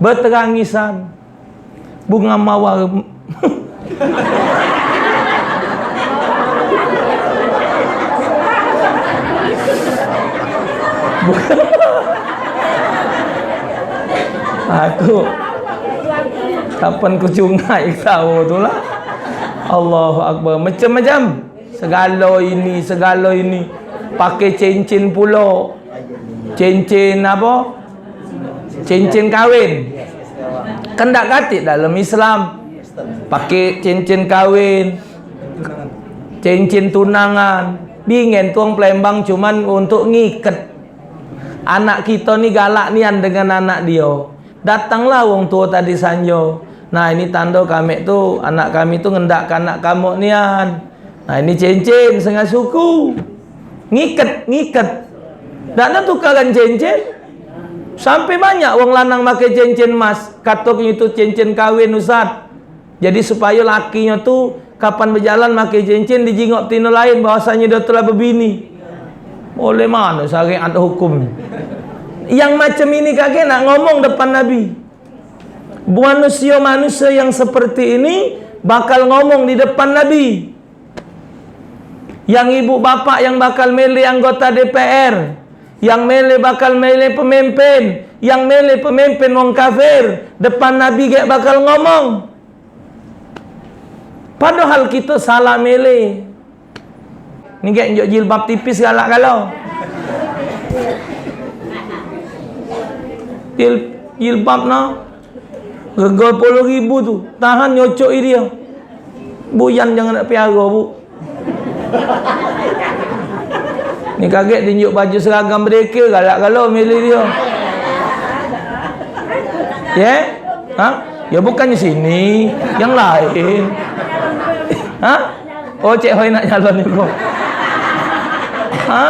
Beterangisan. Bunga mawar. Aku kapan ku cungai ketawa tu lah. Allahu Akbar. Macam-macam. Segalo ini, segalo ini. Pakai cincin pulo. Cincin apo? Cincin kawin. Kan dak katik dalam Islam. Pakai cincin kawin. Cincin tunangan. Bingen tu wong Palembang cuman untuk ngiket. Anak kito ni galak nian dengan anak dio. Datanglah wong tuo tadi sanjo. Nah, ini tando kami tu, anak kami tu ngendak ke anak kamu nian. Nah, ini cincin setengah suku. Ngiket, ngiket. Dak ada tukaran cincin. Sampai banyak wong lanang makai cincin emas. Katonyo itu cincin kawin, Ustaz. Jadi, supayo lakinyo tu kapan bejalan makai cincin, dijingok betino lain, bahwasanyo dio telah bebini. Oleh mano syariat hukum? Yang macam ini kagek nak ngomong depan Nabi. Manusia-manusia yang seperti ini bakal ngomong di depan Nabi. Yang ibu bapak yang bakal milih anggota D P R, yang milih bakal milih pemimpin, yang milih pemimpin wong kafir, depan Nabi gek bakal ngomong. Padahal kita salah milih. Ni gek njuk jilbab tipis galak galo. Jil-, jilbab nah. Rego puluh ribu tu, tahan nyocok dia. Buyan jangan nak piara, Bu. Kagek dinjuk baju seragam merdeka, galak galo milih dio. Ye? Ha? Ya, bukannyo sini, yang lain. Ha? Oh, Cek Hoi nak nyalon jugo. Ha?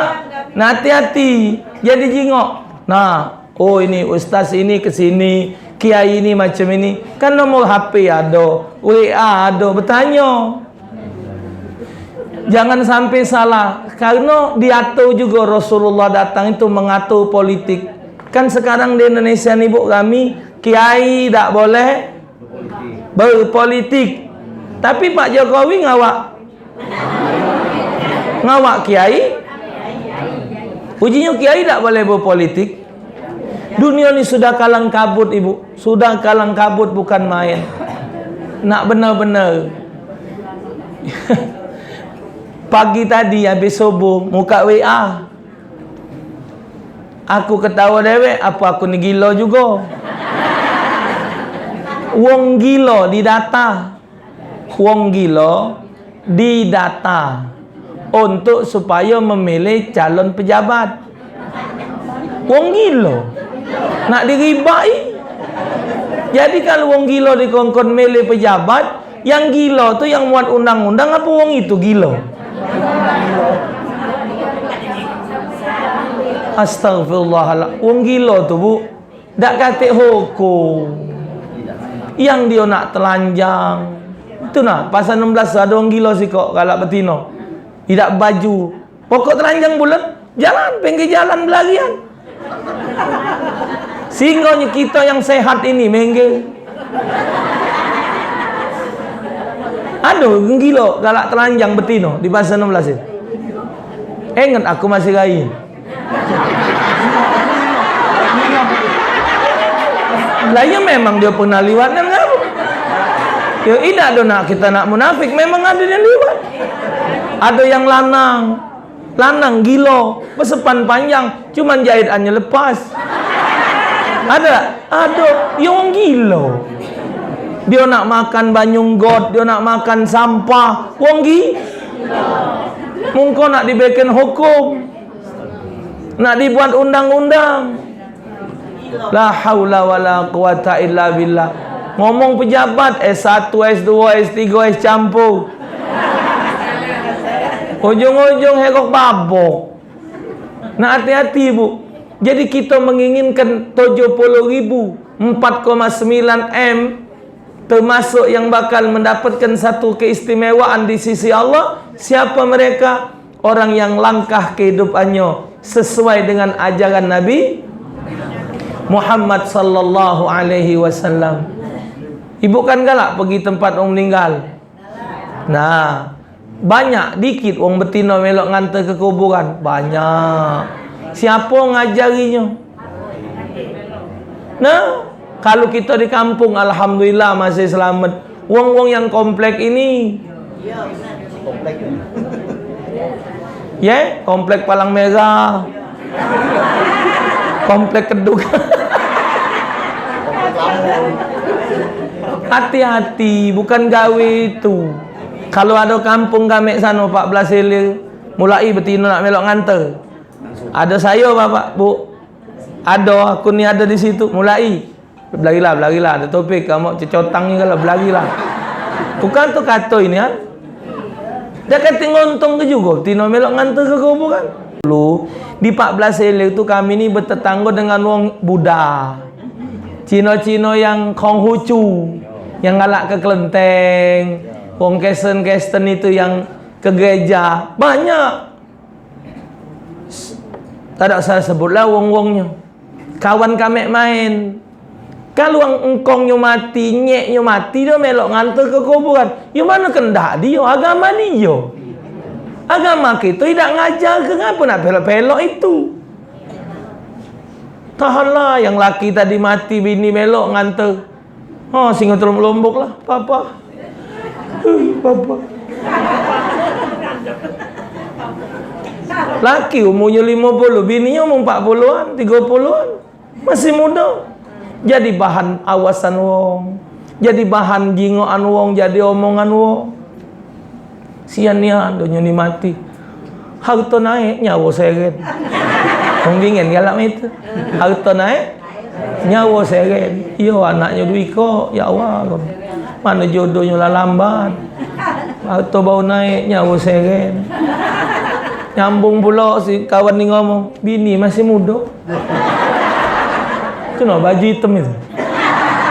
Nah, hati-hati. Jadi jingok. Nah, oh, ini ustaz ini ke sini, kiai ini macam ini. Kan nomor H P ado, W A ado, betanyo. Jangan sampai salah, karena diatur juga Rasulullah datang itu mengatur politik. Kan sekarang di Indonesia ni, Bu, kami kiai dak boleh berpolitik. Tapi Pak Jokowi ngawak, ngawak kiai. Ujinyo kiai dak boleh berpolitik. Dunia ni sudah kalang kabut, Ibu. Sudah kalang kabut, bukan main. Nak bener-bener. Pagi tadi habis subuh, muka W A. Aku ketawa dewek, apa aku ni gilo jugo? Wong gilo didata. Wong gilo didata untuk supayo memilih calon pejabat. Wong gilo nak diribai. Jadi kalu wong gilo dikongkon milih pejabat, yang gilo tu yang muat undang-undang apa wong itu gilo? Astagfirullahaladzim. Wong gilo tu, Bu. Dak katek hukum. Yang dio nak telanjang. Itu nah, pasal enam belas ado wong gilo sikok galak betino. Idak baju. Pokok telanjang bulet, jalan, pinggir jalan belarian. Sehinggonyo kito yang sehat ini, mengge. Ado wong gilo galak telanjang betino di pasal enam belas itu. Inget aku masih rai. Lah, iyo memang dio pernah liwat kan, kan? Yo, idak ado nak kita nak munafik, memang ado yang liwat. Ado yang lanang, lanang gilo, besepan panjang, cuman jahitannyo lepas. Ado dak? Ado, yo wong gilo. Dio nak makan banyu got, dio nak makan sampah, wong gi-, mungko nak dibikin hukum. Nak dibuat undang-undang. La haula wala quwata illa billah. Ngomong pejabat S satu, S dua, S tiga, S campur. Ujung-ujung hegok babok. Nah, hati-hati, Bu. Jadi, kita menginginkan tujuh puluh ribu, empat koma sembilan M, termasuk yang bakal mendapatkan satu keistimewaan di sisi Allah. Siapa mereka? Orang yang langkah kehidupannya sesuai dengan ajaran Nabi Muhammad sallallahu alaihi wasallam. Ibu kan galak pergi tempat orang meninggal. Nah, banyak dikit wong betino melok nganter ke kuburan. Banyak. Siapa ngajarinyo? Nah, kalu kito di kampung, alhamdulillah masih selamat. Wong-wong yang komplek ini, ye, komplek Palang Merah, komplek Kedung. Hati-hati, bukan gawe itu. Kalu ado kampung gamek sano, empat belas Ilir, mulai betino nak melok nganter. Ado sayo, Bapak, Bu. Ado, aku ni ado di situ. Mulai. Belarilah, belarilah. Ado topik, kamu cecotang ni kalu, belarilah. Bukan tu kato ini, kan? Dak katek nguntungke jugo, tino melok nganter ke kuburan. Dulu, di empat belas Ilir tu kami ni betetanggo dengan wong Buddha. Cino-cino yang Konghucu, yang galak ke kelenteng, wong Kristen-Kristen itu yang ke gereja. Banyak. Dak usah sebutlah wong-wongnyo. Kawan kamek main. Kalu wong engkongnyo mati, nyeknyo mati, dio melok nganter ke kuburan. Yo mano kendak dio, agama dio. Agama kito idak ngajar ke ngapo nak pelok-pelok itu. Tahanlah, yang laki tadi mati, bini melok nganter. Ha, singo telung lombok lah, papa. Huh, papa. Laki umurnyo limo puluh, bininyo umur empat puluhan, tigo puluhan. Masih mudo. Jadi bahan awasan wong. Jadi bahan jingokan wong, jadi omongan wong. Sian nian, donyo ni mati. Harto naik, nyawo seren. Wong bingen galak mak itu. Harto naik, nyawo seren. Iyo, anaknyo duo iko, ya Allah. Mano jodohnyo lah lambat. Harto baru naik, nyawo seren. Nyambung pulo si kawan ni ngomong, "Bini masih mudo." Itu no baju item itu.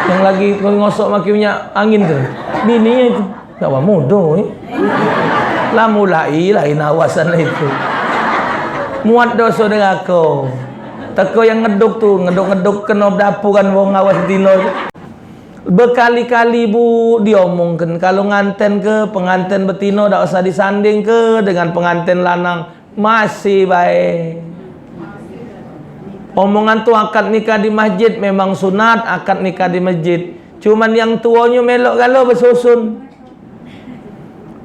Yang lagi ngosok maki minyak angin tu. Bininyo itu. Dak wah mudo, eh. Lah mulai lain awasan lah itu. Muat doso derako. Teko yang ngeduk tu, ngeduk-ngeduk keno dapuran wong awas tino tu. Bekali-kali, Bu, diomongkan, kalu nganten ke penganten betino dak usah disandingke dengan penganten lanang. Masih bae. Omongan tu akad nikah di masjid memang sunat, akad nikah di masjid. Cuman yang tuonyo melok galo besusun.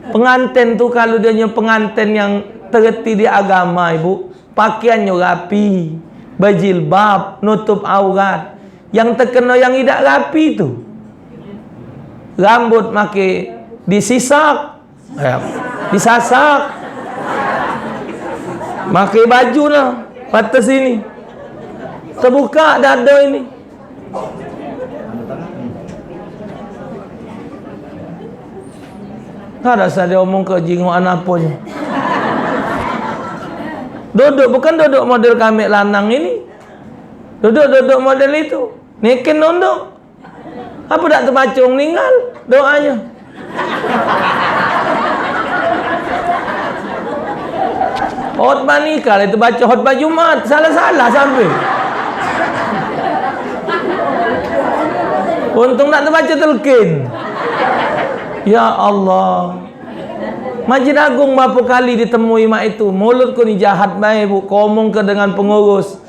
Penganten tu kalu dionyo penganten yang tereti di agama, Ibu, pakeannyo rapi, bejilbab, nutup aurat. Yang tekeno yang idak rapi tu, rambut make disisak, eh, disasak. Make baju nah, batas ini. Tebuka dado ini. Kada usah diomong ke jingokan aponyo. Duduk, bukan duduk model kamek lanang ini. Duduk-duduk model itu. Neken nunduk. Apo dak tebaco wong ninggal doanyo? Khotbah nikah lah tebaco khotbah Jumat, salah-salah sampe. Untung dak tebaco telkin. Ya Allah. Masjid Agung berapa kali ditemui mak itu. Mulutku ni jahat bae, Bu. Komong ke dengan pengurus.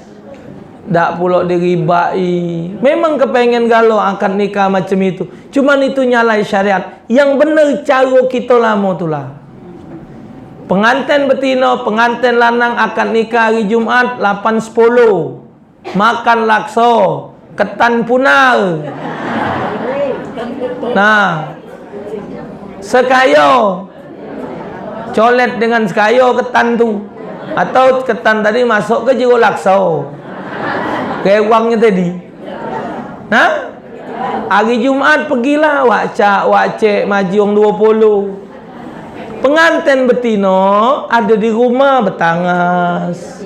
Dak pulo diribai. Memang kepengen galo akad nikah macam itu. Cuman itu nyalai syariat. Yang bener caro kito lamo tu lah. Penganten betino, penganten lanang akad nikah hari Jumat lapan sepuluh. Makan lakso, ketan punar. Nah, sekayo. Colet dengan sekayo ketan tu. Atau ketan tadi masuk ke jero lakso. Rewangnyo tadi. Nah, hari Jumat pegilah wak cak, wak cek, maji wong duo puluh. Penganten betino ado di rumah betangas.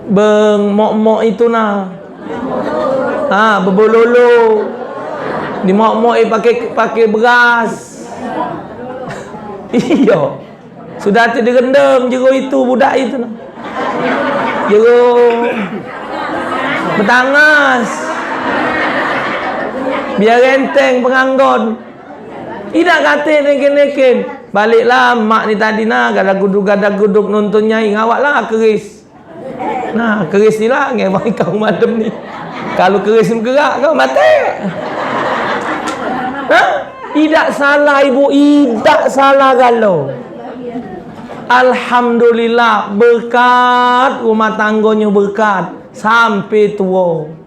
Beng mok-mok itu nah. Ha, bebololo. Di mok-mok eh pakai, pakai beras. Iyo. Sudah tu direndam jero itu budak itu nah. Jero betangas. Biar enteng penganggon. Idak katek neken-neken. Baliklah mak ni tadi nah, gadag guduk, gadag guduk nuntun nyai, ngawaklah keris. Nah, keris ni lah ngewang ikau madem ni. Kalu keris begerak kau mate. Hah? Idak salah ibu, idak salah galo. Alhamdulillah, berkat rumah tanggonyo berkat sampe tuo.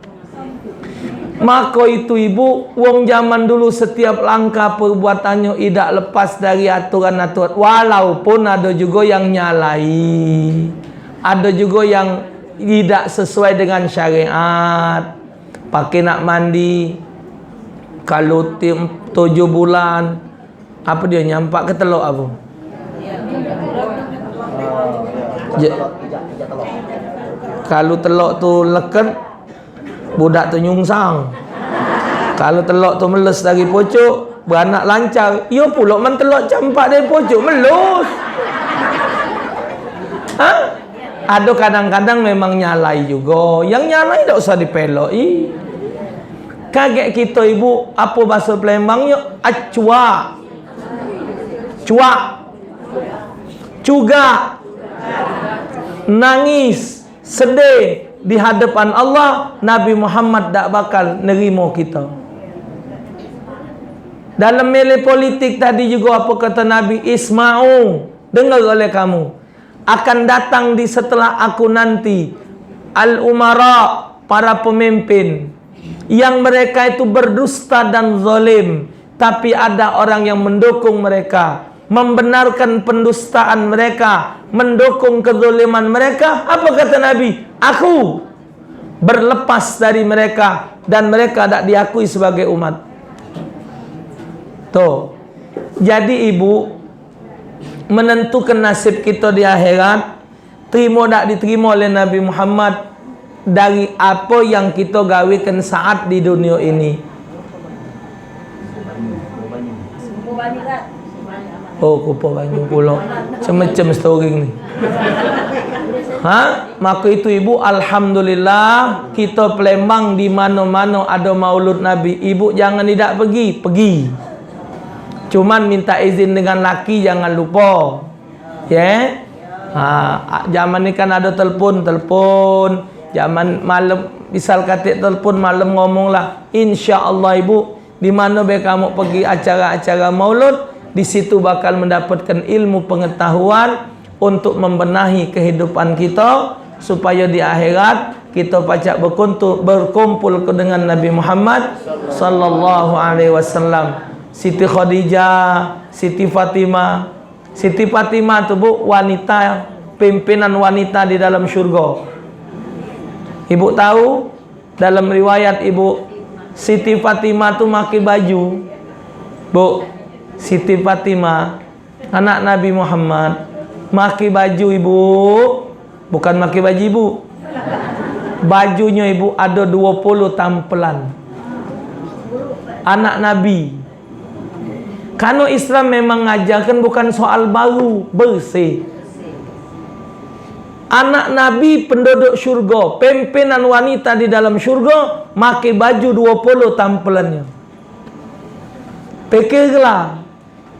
Mako itu, Ibu, wong jaman dulu setiap langkah perbuatannyo idak lepas dari aturan-aturan, walaupun ado jugo yang nyalai, ado jugo yang idak sesuai dengan syariat. Pake nak mandi, kalu tim tujuh bulan, Apo dio nyampak ke telok apo? Je-, kalu telok tu leket, budak tu nyungsang. Kalu telok tu meles dari pucuk, beranak lancar. Iyo pulo men telok campak dari pucuk, melus. Ha? Ado kadang-kadang memang nyalai jugo. Yang nyalai dak usah dipeloki. Kagek kito, Ibu, apo baso Palembangnyo? Acuak. Cuak. Cugak. Nangis, sedih di hadapan Allah, Nabi Muhammad dak bakal nerimo kito. Dalam mele politik tadi jugo apo kato Nabi, "Isma'u, dengar oleh kamu." Akan datang di setelah aku nanti al-umara, para pemimpin, yang mereka itu berdusta dan zalim, tapi ada orang yang mendukung mereka. membenarkan pendustaan mereka, mendukung kezaliman mereka. Apa kata Nabi? "Aku berlepas dari mereka dan mereka dak diakui sebagai umat." Tuh. Jadi ibu, menentukan nasib kita di akhirat, terima dak diterima oleh Nabi Muhammad dari apa yang kita gawekan saat di dunia ini. Oh, kupa banyu pulo. Semacam storing ni. Ha? Maka itu ibu, alhamdulillah, kita Palembang di mana-mana ada maulud Nabi. Ibu jangan idak pergi, pergi. Cuman minta izin dengan laki jangan lupa. Ya. Ha, zaman ni kan ada telepon, telepon. Zaman malam, misal katik telepon malam ngomonglah. Insya Allah ibu, di mana be kamu pergi acara-acara maulud, di situ bakal mendapatkan ilmu pengetahuan untuk membenahi kehidupan kita, supaya di akhirat kita pacak berkuntu-, berkumpul ke dengan Nabi Muhammad sallallahu alaihi wasallam. Siti Khadijah, Siti Fatimah. Siti Fatimah tu, Bu, wanita, pimpinan wanita di dalam syurga. Ibu tahu, dalam riwayat ibu, Siti Fatimah tu make baju. Bu, Siti Fatimah, anak Nabi Muhammad, make baju ibu, bukan make baju ibu. Bajunyo ibu ada dua puluh tampelan. Anak Nabi. Karena Islam memang ngajarkan bukan soal baru, bersih. Anak Nabi penduduk syurga, pimpinan wanita di dalam syurga, make baju dua puluh tampelannyo. Pikirlah.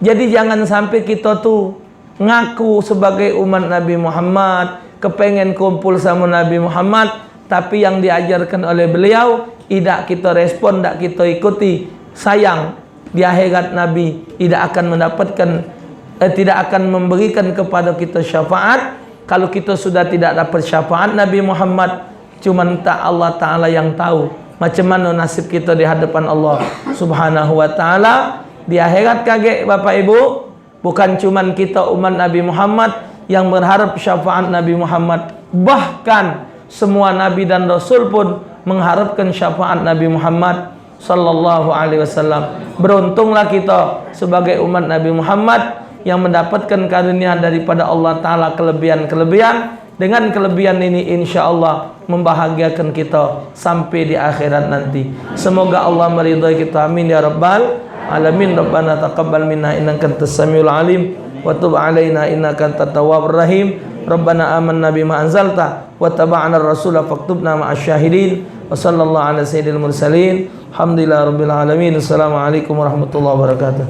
Jadi jangan sampai kita tu ngaku sebagai umat Nabi Muhammad, kepengen kumpul sama Nabi Muhammad, tapi yang diajarkan oleh beliau idak kita respon, dak kita ikuti. Sayang, di akhirat Nabi tidak akan mendapatkan, eh, tidak akan memberikan kepada kita syafaat. Kalau kita sudah tidak dapat syafaat Nabi Muhammad, cuman tak Allah Taala yang tahu macam mana nasib kita di hadapan Allah Subhanahu wa Taala di akhirat. Kagek, Bapak Ibu, bukan cuman kita umat Nabi Muhammad yang berharap syafaat Nabi Muhammad, bahkan semua nabi dan rasul pun mengharapkan syafaat Nabi Muhammad sallallahu alaihi wasallam. Beruntunglah kita sebagai umat Nabi Muhammad yang mendapatkan karunia daripada Allah Taala, kelebihan-kelebihan. Dengan kelebihan ini, insya Allah, membahagiakan kita sampai di akhirat nanti. Semoga Allah meridai kita. Amin ya rabbal alamin. Rabbana taqabbal minna innaka antas samiul alim, wa tub alaina innaka antat tawwabur rahim. Rabbana amanna bima anzalta, wa taba'na rasula faktubna ma'asy syahidin. Wa sallallahu ala sayyidil mursalin. Alhamdulillah rabbil alamin. Assalamualaikum warahmatullahi wabarakatuh.